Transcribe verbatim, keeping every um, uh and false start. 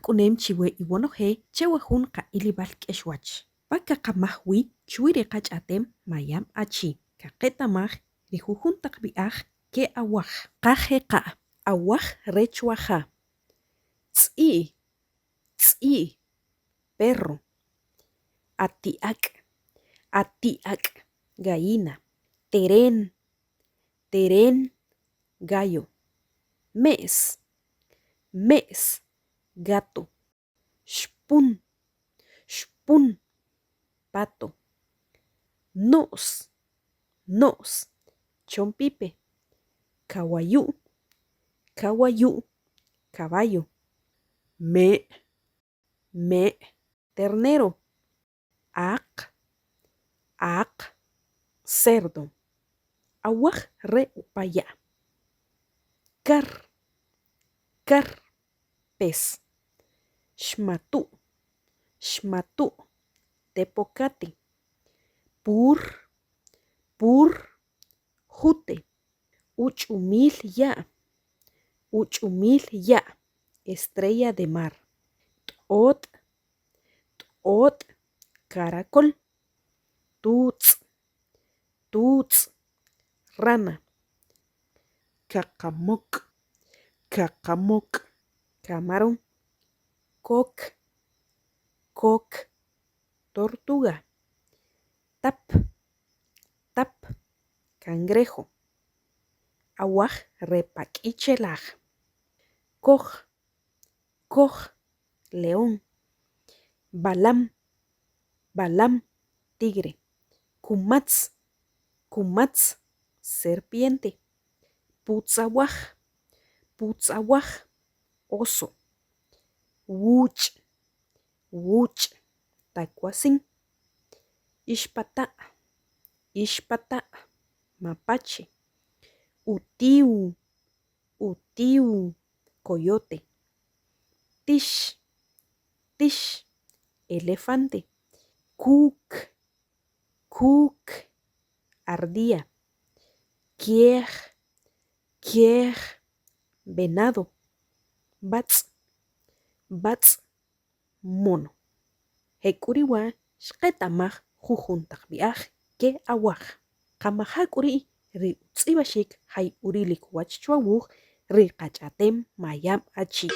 k'unem chiwe iwonoje che wa jun qa'ilib'al k'exwach pa kaqamaj wi chwi ri qach'a'tem Mayab' Achi. Kaqeta'maj ri jujun taq b'i'aj ke'awaj. Qajeqa', awaj rech wa ja. Tz'i', tz'i', perro. Ati'ak', ati'ak', gallina. Teren, teren, gallo. Me's, me's, gato. Xpun, xpun, pato. No's, no's, chompipe. Kawayu', kawayu', caballo. Me', me', ternero. Aq, aq, cerdo. Awaj re upa ya'. Kar, kar, pez. Xmatu', xmatu', tepocate. Pur, pur, jute. Uch'umil ya', uch'umil ya', estrella de mar. T'ot', t'ot', caracol. Tutz', tutz', rana. Kaqamok, kaqamok, camarón. Kok, kok, tortuga. Tap, tap, cangrejo. Awaj re pa k'ichelaj. Koj, koj, león. Balam, balam, tigre. Kumatz, kumatz, serpiente. Putzawaj, putzawaj, oso. Wuch', wuch', tacuacín. Ixpata', ixpata', mapache. Utiw, utiw, coyote. Tix, tix, elefante. Kuk, kuk, ardilla. Kiej, kiej, venado. Batz', batz', mono. Jek'uri'wa' xqeta'maj jujun taq b'i'aj ke'awaj. Qamaja k'u ri' ri utz'ib'axik jay urilik wach chwa wuj ri qach'a'tem Mayab' Achi.